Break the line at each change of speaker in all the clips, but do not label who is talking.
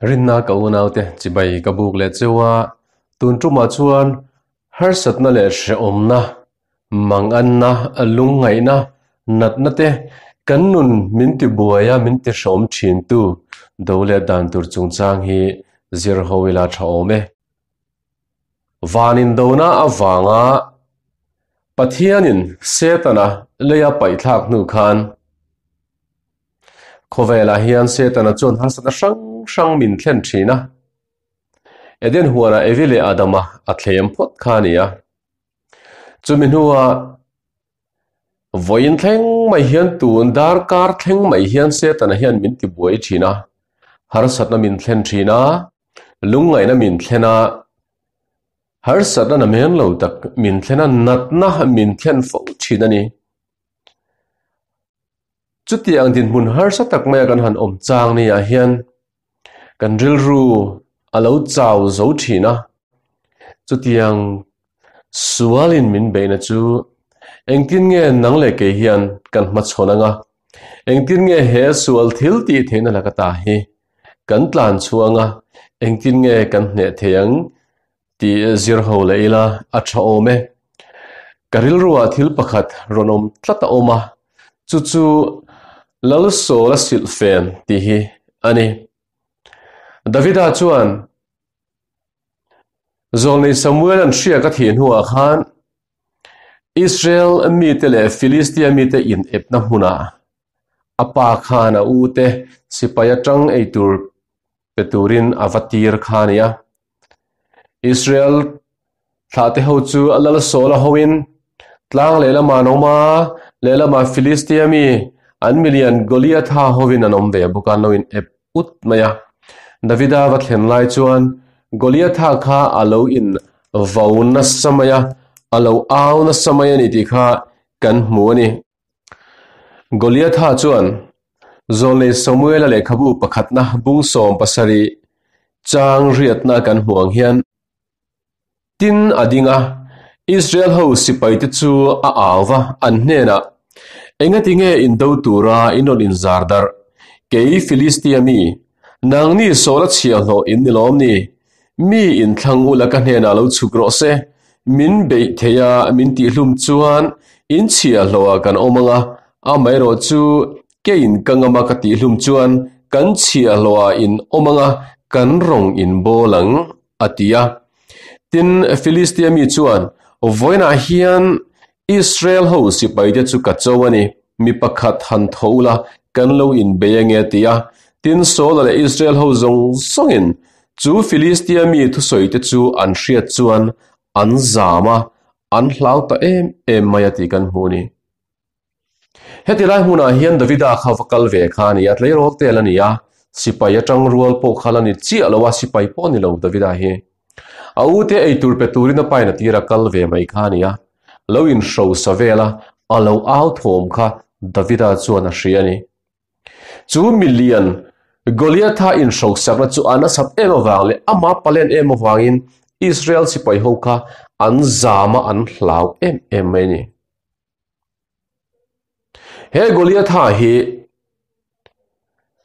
Rinna ka unaute chibai ka buk leh cheu a, tun tumah chuan harsatna leh hrehawmna, manganna, lungngaihna, natna te kan nun min ti buai a, min ti hrehawm thintu do leh dan tur chungchang hi zir ho ila tha awm e. Van indona avanga Pathianin Setana leia paihthlak hnu khan Khawvelah hian Setana chuan harsatna hrang hrang min thlen thin a. Eden huanah Evi leh Adama a thlem phawt kha a ni a. Chumi hnuah vawiin thleng mai hian tun darkar thleng mai hian Setana hian min tibuai thin a, harsatna min thlen thin a, lungngaihna min thlen a, harsatna namen lo tak min thlen a, natna min thlen fo thin a ni. Chutiang dinhmun harsa tak maia kan han awm chang niah hian kan rilru a lo chau zo thin a, chutiang sualin min beihna chu engtin nge nang leh kei hian kan hmachhawn ang a, engtin nge he sual thil tih theihna laka ta hi kan tlan chhuang a, engtin nge kan hneh thei ang tih zir ho leh ila a tha awm e. Ka rilruah thil pakhat rawn awm tlat a awm a, chu chu Lalsawla silhfen tih hi a ni. Davida chuan Zawlnei Samuel an hriak a thih hnuah khan Israel mite leh Philistia mite inepna hmunah a pa khan a ute sipai atang eitur pe turin a va tir kha a ni a. Israel thlahte ho chu a lal sawl a hoin tlang lehlamah an awm a, lehlamah Philistia mi an milian Goliatha hovin an awm ve bawk a, an lo in ep ut mai a. Davida va thlen lai chuan Goliatha kha a lo in vau nasa mai a, a lo au nasa mai a ni tih kha kan hmu a ni. Goliatha chuan Zawlnei Samuela lehkhabu pakhatna bung 70 chang riatna kan hmu ang hian tin a ding a, Israel ho sipaite chu a au va, an hnenah, Engati nge indo tura in rawn inzar darh? Kei Filistia mi, nangni Saula chhiahhlawh in ni lawm ni? Mi inthlang ula ka hnenah lo chhuk rawh se, min beih thei a min tihhlum chuan in chhiahhlawhah kan awm ang a, amaherawh chu keiin ka ngam a ka tihhlum chuan kan chhiahhlawhah in awm ang a, kan rawng in bawl ang, a ti a. Tin, Filistia mi chuan, Vawiinah hian Israel ho sipaite chu ka cho a ni, mi pakhat han tho ula kan lo inbei ange a ti a. Tin, Saula leh Israel ho zawng zawngin chu Filistia mi thusawite chu an hriat chuan an zam a, an hlau ta em em mai a tih kan hmu a ni. Heti lai hmunah hian Davida kha va kal ve kha a ni a, tleirawl tel a ni a, sipai atang rual pawh kha la ni chiah lo a, sipai pawh a ni lo Davida hi. A ute eitur pe turin a pain a tir a kal ve mai kha a ni a, lo inhrosa vel a, a lo au thawm kha Davida chuan a hria a ni. Chu milian Goliatha inhrosakna chu a nasat em avang leh ama palen em avangin Israel sipai ho kha an zam a, an hlau em em mai a ni. He Goliatha hi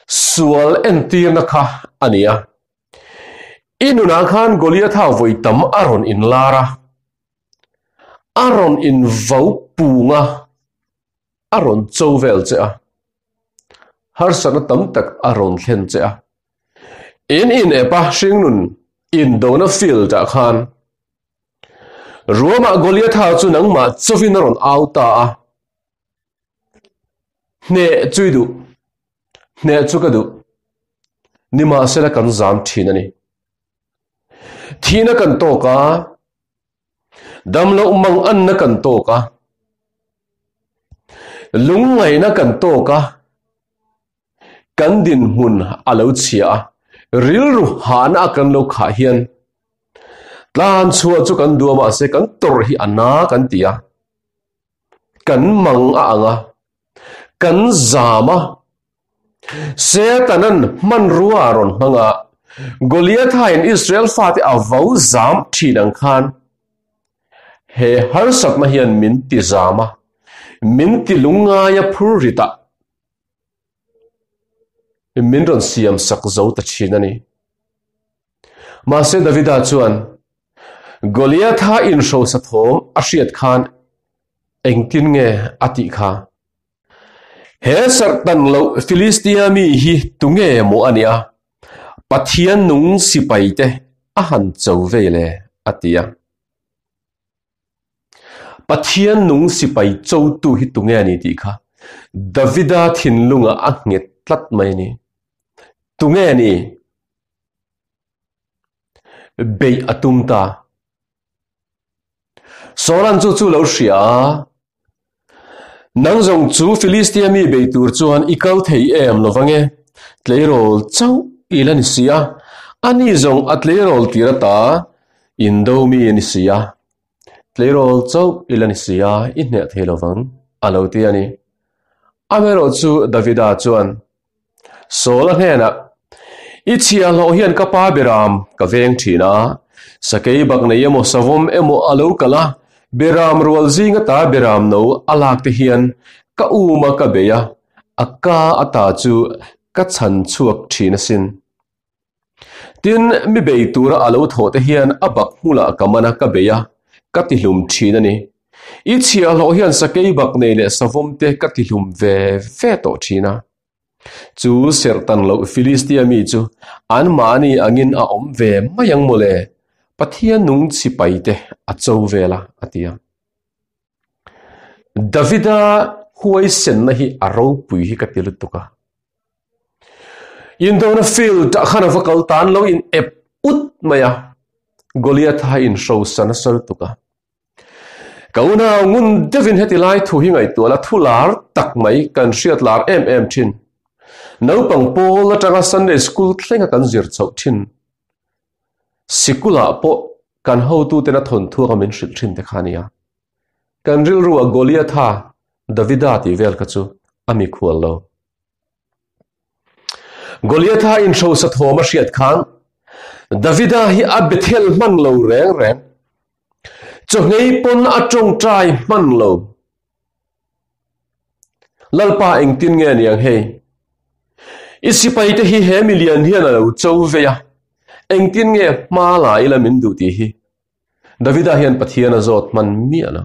sual entirna kha a ni a. I nunah khan Goliatha vawi tam a rawn inlar a, a rawn invo pung a, a rawn cho vel che a, harsatna tam tak a rawn thlen che a. In inep a hringnun indona field-ah khan Ruamah Goliatha chu nangmah chawin a rawn au ta a, Hneh chu i duh, hneh chu ka duh, nimahsela kan zam thin a ni. Thihna kan tawk a, damloh manganna kan tawk a, lungngaihna kan tawk a, kan dinhmun a lo chhia a, rilru hahna a kan lo khah hian tlan chhuah chu kan duh a mahse kan tawrh hi a na kan ti a, kan mang a ang a, kan zam a, Setanan hmanrua a rawn hmang a, Goliatha-in Israel fate a vo zam thin ang khan he harsatna hian min ti zam a, min ti lungngai a phur rit a, min rawn siam sak zo ta thin a ni. Mahse Davida chuan Goliatha inhrosa thawm a hriat khan engtin nge a tih kha? He serhtan loh Filistia mi hi tunge maw a nia? Pathian nung sipaite a han cho vei le, a ti a. Pathian nung sipai chotu hi tunge a ni tih kha Davida thinlungah a nghet tlat mai a ni. Tunge a ni? Beih a tum ta. Saul-a'n chu chu lo hria a, Nang zawng chu Filistia mi bei tur chuan i kal thei em lo vang e, tleirawl chauh i la ni si a, ani zawng a tleirawl tir ata indo mi a ni si a, tleirawl chauh i la ni si a, i hneh thei lo vang, a lo ti a ni. Amaherawhchu Davida chuan, Saul-a hnenah, I chhiahhlawh hian ka pa beram ka veng thin a, sakei bak nei emaw savawm emaw a lo kal a, beram rual zing ata beram no a lak te hian ka um a ka bei a, a ka ata chu ka chhan chhuak thin asin. Tin, mi bei tura a lo thawh te hian a bak hmulah ka man a ka bei a, ka tihlum thin a ni. I chhiahhlawh hian sakei bak nei leh savawm te ka tihlum ve ve tawh thin a. Chu serhtan loh Filistia mi chu anmahni angin a awm ve mai ang mawle, Pathian nung chhipai te a cho vel a, a ti a. Davida huaisenna hi a ropui hi ka ti lutuk a. Indona field ah khan a va kal tan lo in ep ut mai a, Goliath a inhrosa nasa lutuk a. Ka unau ngun deuhin heti lai thu hi ngaihtuah la thu lar tak mai kan hriat lar em em thin. Naupang pawl atanga Sunday School thlenga kan zir chhoh thin. Sikulah pawh kan hotuten a thawnthuak a min hrilh thin te kha a nia. Kan rilruah Goliatha, Davida tih vel kha chu a mikhual lo. Goliatha inhrosa thawm a hriat khan Davida hi a Bethel hman lo reng reng. Chawhnei pawn a tawngtai hman lo. Lalpa engtin nge niang hei? I sipai te hi he milian hian a lo cho vei a, engtin nge hma la ila min duh tih hi Davida hian Pathian a zawt hman miah lo.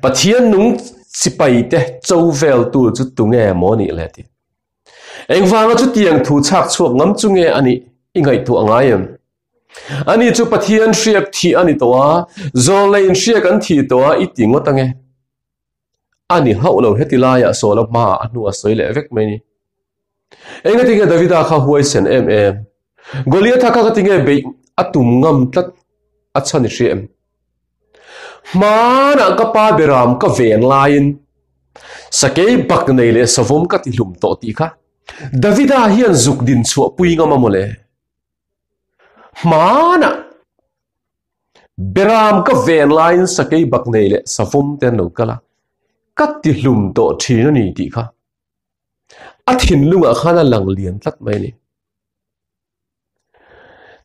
Pathian nung sipai te cho vel tu chu tunge maw nih le tih. Engvanga chutiang thu chhak chhuak ngam chu nge a nih i ngaihtuah ngai em? Ani chu Pathian hriak thih a ni tawh a, zawlnei inhriak an thih tawh a i ti ngawt ange. A ni hauh lo heti laiah Saula hmaah a hnu a sawi leh vek mai ni. Engati nge Davida kha huaisen em em? Goliatha kha ka ti nge beih a tum ngam tlat a chhan i hria em? Hmanah ka pa beram ka ven laiin sakei bak nei leh savawm ka ti hlum tawh tih kha Davida hian zuk din chhuah pui ngam a mawle. Hmanah beram ka ven laiin sakei bak nei leh savawm te an lo kal a, ka ti hlum tawh thin a ni tih kha a thinlungah khan a lang lian tlat mai a ni.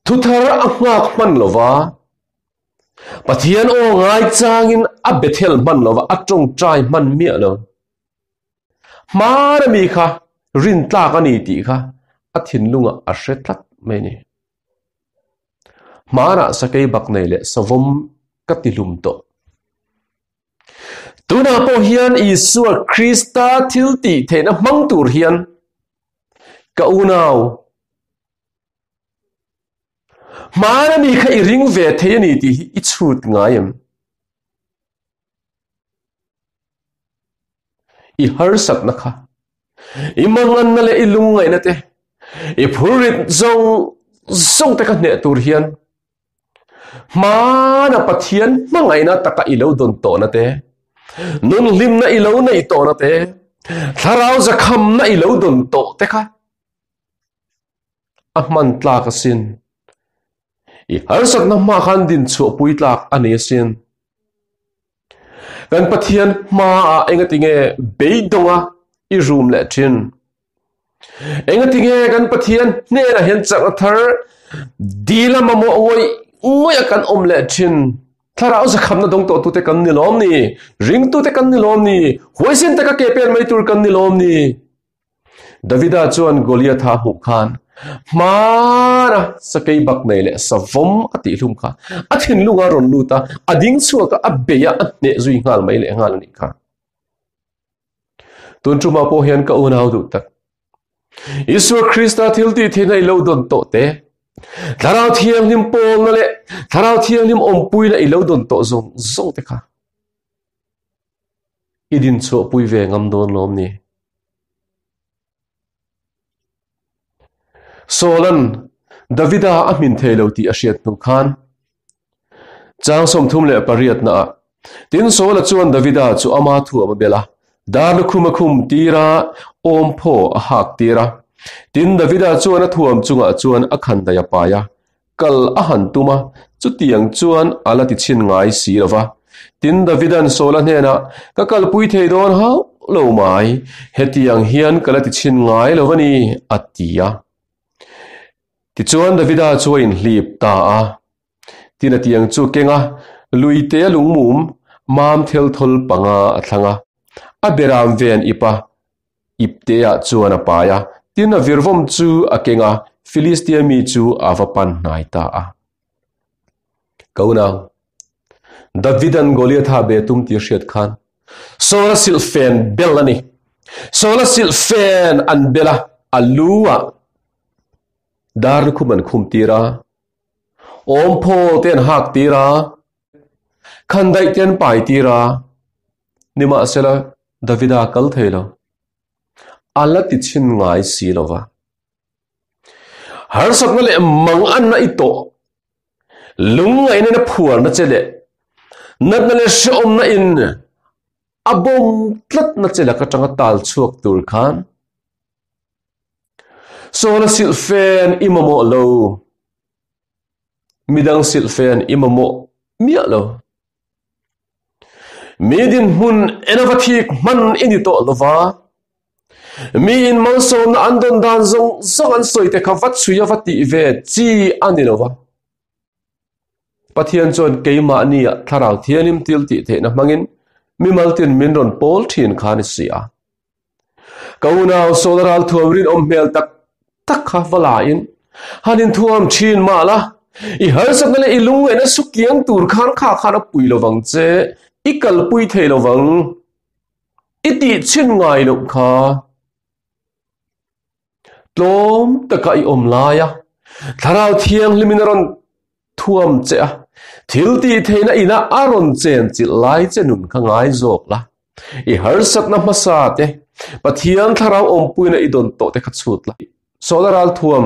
Thuthar a nghak hman lova, Pathian aw ngai changin a Bethel hman lova, a tawngtai hman miah lo. Hmana mi kha rintlak a ni tih kha a thinlungah a hre tlat mai a ni. Hmanah sakei bak nei leh savawm ka tihlum tawh. Tunah pawh hian Isua Krista thil tih theihna hmang tur hian ka unau hmana mi kha i ring ve thei a ni tih hi i chhut ngai em? I harsatna kha, i manganna leh i lungngaihna te, i phurrit zawng zawng te kha hneh tur hian Hmana Pathian hmangaihna taka i lo dawn tawhna te, nunhlimna i lo neih tawhna te, thlarau zakhamna i lo dawn tawh te kha a hman tlak asin. I harsatna hma khan din chhuahpui tlak a ni asin. Kan Pathian hmaah engatinge beidawnga i rum leh thin? Engatinge kan Pathian hnenah hian chakna thar dil a mamawh ngawih ngawih a kan awm leh thin? Thlarau zakhamna dawng tawhtute kan ni lawm ni? Ringtute kan ni lawm ni? Huaisen taka ke pen mai tur kan ni lawm ni? Davida chuan Goliatha hmuh khan. Hmana sakei bak nei leh savawm a tihhlum kha a thinlunga rawn lut a, a ding chhuak a, a bei a, a hneh zui nghal mai leh nghal a nih kha. Tun tumah pawh hian ka unau duh tak. Isua Krista thil tih theihna i lo dawn tawh te, Thlarau Thianghlim pawlna leh Thlarau Thianghlim awmpuina i lo dawn tawh zawng zawng te kha i din chhuahpui ve ngam dawn lawm ni. Saul-a'n Davida a hmin thei lo tih a hriat hnu khan chang 38 naah Tin Saul-a chuan Davida chu ama thuam a bel a, dar lukhum a khum tir a, awmphaw a hak tir a. Tin Davida chuan a thuam chungah chuan a khan daih a pai a, kal a han tum a, chutiang chuan a la ti chhin ngai si lo va. Tin, Davida'n Saula hnenah, Ka kalpui thei dawn hauh lo mai, hetiang hian ka la ti chhin ngai lo a ni, a ti a. Tichuan Davida chu a inhlip ta a. Tin a tiang chu keng a, luite a lungmum mam thelthawl panga a thlang a, a beram ven ip a, Iptea chuan a pai a, tin a virvawm chu a keng a, Filistia mi chu a va pan hnai ta a. Kaunang, Davidan Goliatha be tum tih hriat khan Saula silhfen bel a ni. Saula silhfen an bel a, a lu ah dar lukhum an khum tir a, awmphaw te an hak tir a, khandaih te an pai tir a, nimahsela Davida kal thei lo. A la ti chhin ngai si lo va. Harsatna leh mang anna i tawh, lungngaihna in a phuarna che leh natna leh hrehawmna in a bawm tlatna che lak atanga tal chhuak tur khan Sawn a silhfen i mamawh lo. Midang silhfen i mamawh miah lo. Mi dinhmun en ava thik hman i ni tawh lova, mi in malsawmna an dawn dan zawng zawng an sawi te kha va chhui a va tih ve chi a ni lova. Pathian chuan keimahni ah Thlarau Thianghlim thil tih theihna hmangin mimal tin min rawn pawl thin kha a ni si a. Ka unau Saula ralthuam rinawm hmel tak tak kha va la in han inthuam thin mah la, i harsatna leh i lungngaihna su kiang tur khan kha khan a pui lovang che, i kalpui thei lovang, i tih chhin ngai loh kha. Tlawm taka i awm lai a, Thlarau Thianghlimin a rawn thuam che a, thil tih theihna inah a rawn chen chilh lai che nun kha ngai zawk la. I harsatna hmasa te, Pathian Thlarau awmpuina i dawn tawh te kha chhut la. Sawla ral thuam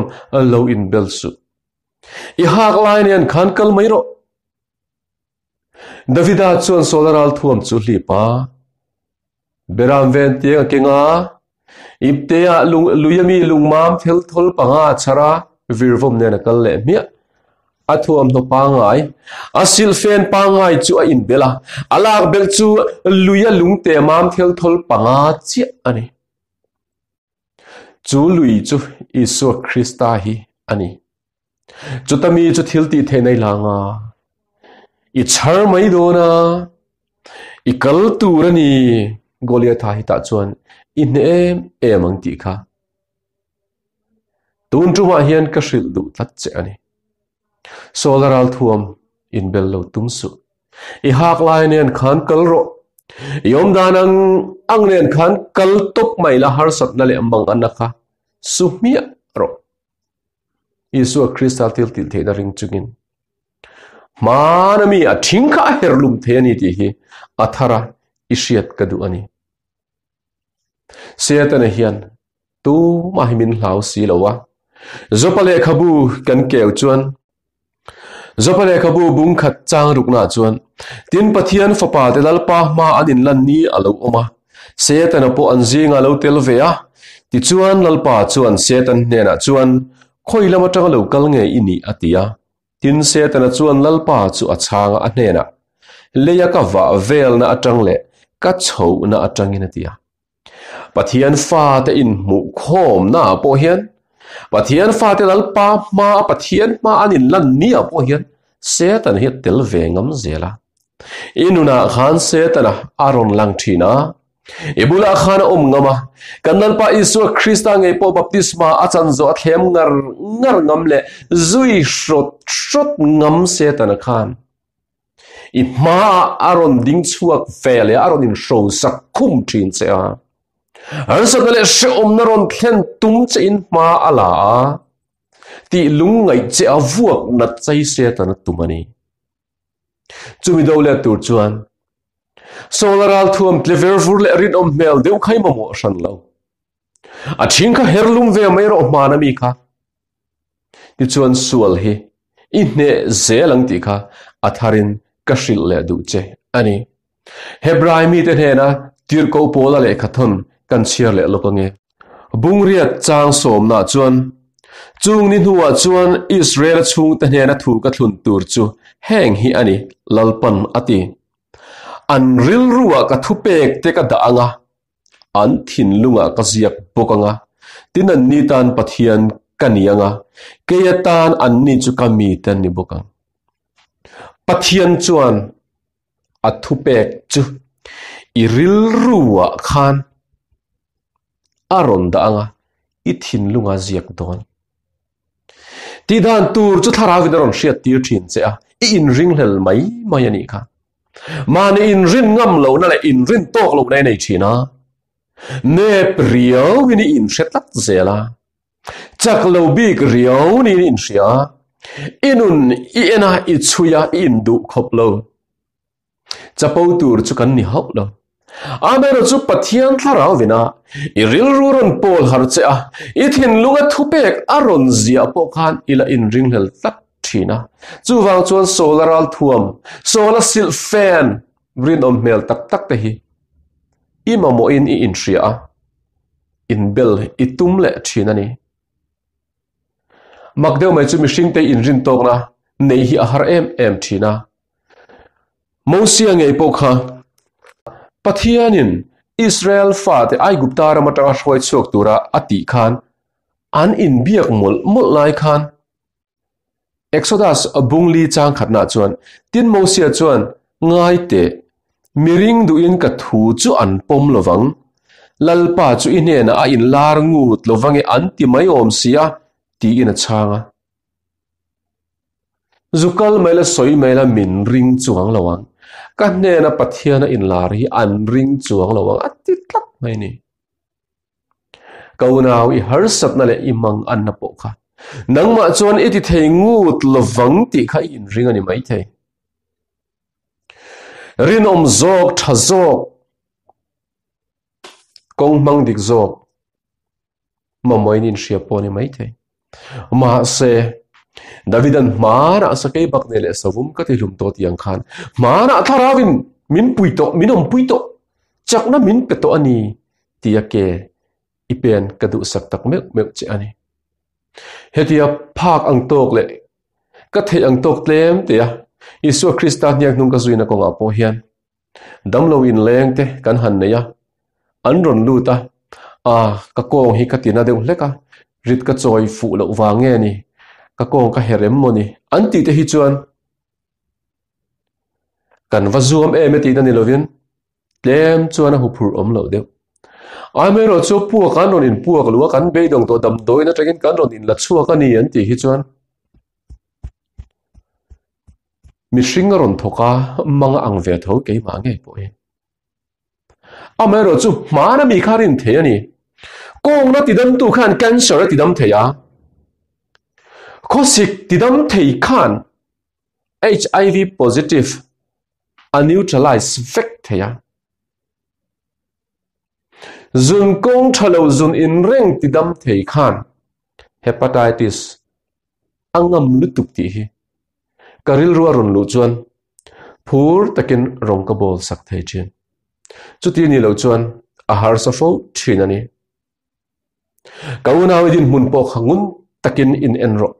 lo inbel suh. I hak lai nen khan kal mai rawh. Davida chuan Sawla ral thuam chu hlip a, Beram ven tiang a keng a, ipteah lui ami lungmam thel thawl panga a chhar a, virvawm nen a kal leh hmiah. A thuamhnaw pangngai, a silhfen pangngai chu a inbel a, a lak belh chu luia lungte mam thel thawl panga chiah a ni. Chu lui chu Isua Krista hi a ni. Chuta mi chu thil tih theih nei lang a, i chhar mai dawn a, i kal tur a ni. Goliatha hi tah chuan i hneh em em ang tih kha. Tun tumah hian ka hrilh duh tlat che a ni. Saula ralthuam inbel lo tum suh. I hak lai nen khan kal rawh. I awm dan ang ang nen khan kal tawp mai la harsatna leh mang anna kha su hmiah rawh. Isua Krista thil tih theihna ring chungin hmana mi a thing kha a her lum thei a ni tih hi a thara i hriat ka duh a ni. Setana hian tumah hi min hlau si lo a. Jopa lehkhabu kan keu chuan Jopa lehkhabu bung khat chang rukna chuan tin Pathian fapa te Lalpa hma an inlan ni a lo awm a. Setana pawh an zinga lo tel ve a. Tichuan Lalpa chuan Setan hnenah chuan khawi lam atanga lo kal nge i nih a ti a. Tin Setana chuan Lalpa chu a chhang a, a hnenah, Leia ka vah velna atang leh ka chhohna atangin a ti a. Pathian fate inhmuh khawmna ah pawh hian, Pathian fate Lalpa hma a Pathian hma an inlan ni ah pawh hian Setana hi a tel ve ngam zel a. I nunah khan Setana a rawn lang thin a. I bulah khan a awm ngam a, kan Lalpa Isua Krista ngei pawh baptisma a chan zawh a thlem ngar ngar ngam leh zui hrawt hrawt ngam Setana khan i hmaah a rawn ding chhuak ve leh a rawn inhrosak khum thin che a. Harsatna leh hrehawmna rawn thlen tum che in hma a la a, tih lungngaih che a vuak nat chai Setana tum a ni. Chumi do let tur chuan Solar ralthuam tle ver vur leh rinawm hmel deuh kha i mamawh hran lo. A ṭhing kha her lum ve mai rawh hman ami kha. Tichuan sual hi i hneh zel ang tih kha a tharin ka hrilh leh duh che a ni. Hebrai mite hnena tirhkoh pawla lehkhathawn kan chhiar leh lawk ange. Bungriat chang sawmna chuan, Chung ni hnuah chuan Israela chhungte hnena thu ka thlun tur chu heng hi a ni, Lalpan a ti. An rilruah ka thupek te ka dah ang a, an thinlungah ka ziak bawk ang a, tin anni tan Pathian ka ni ang a, kei atan anni chu ka mite an ni bawk ang. Pathian chuan a thupek chu i rilruah khan a rawn dah ang a, i thinlunga ziak dawn. Tihdan tur chu thlarauin a rawn hriat tir thin che a, i inringhlel mai mai a nih kha. Mahni inrin ngam lohna leh inrin tawk lohna i nei thin a, nep riauin i inhre tlat zel a, chak lo bik riau niin i inhria a, i nun i en a, i chhui a, i induh khawp lo. Chapo tur chu kan ni hauh lo. Amaherawh chu Pathian thlarau vin a, i rilru rawn pawl har che a, i thinlunga thupek a rawn ziah pawh khan i la inringhlel tlat thin a. Chuvang chuan Saula ralthuam, Saula silh fan rinawm hmel tak tak te hi i mamawhin i inhria a, inbel i tum leh thin a ni. Mak deuh mai chu mihringte inrintawkna neih hi a har em em thin a. Mosia ngei pawh kha Pathianin Israel fate Aigupta ram atanga hruai chhuak tura a tih khan an inbiak mawlh mawlh lai khan Exodus bungli chang khatnah chuan tin Mosia chuan ngai teh miring duhin ka thu chu an pawm lovang Lalpa chu i hnenah a inlar ngut lovange an ti mai awm si a tiin a chhang a. Zu kal mai la sawi mai la min ring chuang lo ang. Ka hnena Pathiana inlar hi an ring chuang lo ang a ti tlat mai ni. Ka unau i harsatna leh i mang anna pawh kha nangmah chuan i ti thei ngut lovang tih kha i inring a ni maithei. Rinawm zawk tha zawk kawng hmang dik zawk Mamawin inhria pawh a ni maithei. Mahse, Davidan hmanah sakei bak nei leh savum ka ti hlum tawh tih ang khan hmanah thlarauin min pui tawh, min awmpui tawh, chakna min pe tawh a ni tia ke i pen ka duhsak tak meuh meuh che a ni. Hetia phak ang tawk leh ka theih ang tawk tlem tia Isua Krista hniak hnung ka zuina kawngah pawh hian Damlo inleng te kan han nei a, an rawn lut a, a ka kawng hi ka tina deuh hlek a, rit ka chawi fuh loh vang nge ni, ka kawng ka her em maw ni, an tih te hi chuan kan va zuam em e tihna ni lovin tlem chuan a huphurh awm loh deuh. Amaherawhchu puak an rawn inpuak luh a, kan beidawng tawh damdawiin atangin kan rawn inla chhuak a ni an tih hi chuan Mihring a rawn thawk a, mang a ang ve tho keimah ngei pawh hi. Amaherawhchu hmana mi kha rin thei a ni. Kawngna tidamtu khan cancer a tidam thei a, khawsik tidam thei khan HIV positive a neutralize vek thei a. Zun kawng tha lo zun inreng tidam thei khan hepatitis a ngam lutuk tih hi ka rilru a rawn luh chuan phur takin rawng ka bawl sak thei thin. Chuti ni loh chuan a harsa fo thin a ni. Ka unau i dinhmun pawh kha ngun takin in en rawh.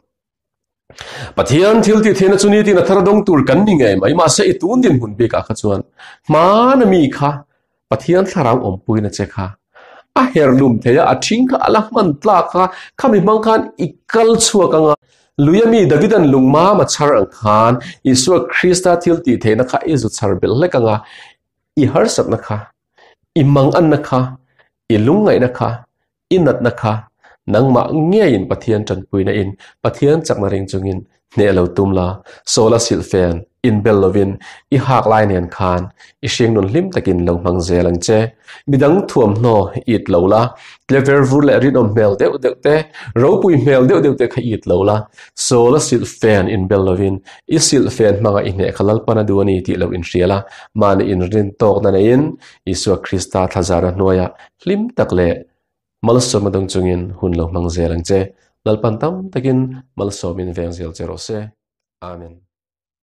Pathian thil tih theihna chu nitin a thar dawng tur kan ni ngei mai mahse i tun dinhmun bikah kha chuan hmana mi kha Pathian thlarau awmpuina che kha a her lum thei a, a ṭhing kha a la hman tlak a, khami hmang khan i kal chhuak ang a. Lui ami Davidan lungmam a chhar ang khan Isua Krista thil tih theihna kha i zu chhar belh hlek ang a, i harsatna kha. I mang anna kha, i lungngaihna kha, i natna kha nangmah ngeiin Pathian tanpuina in, Pathian chakna ring chungin hneh lo tum la, Sawla silhfen inbel lovin i hak lai nen khan i hringnun hlim takin lo hmang zel ang che. Midang thuamhnaw it lo la, tlever vur leh rinawm hmel deuh deuh te, ropui hmel deuh deuh te kha it lo la, Sawla silhfen inbel lovin i silhfen hmanga i hneh kha Lalpan a duh a ni tih lo inhria la, mahni inrin tawkna neiin Isua Krista thlazarna hnuaiah hlim tak leh malsawmna dang chungin hun lo hmang zel ang che. Lalpan tam takin malsawmin veng zel che rawh se. Amen.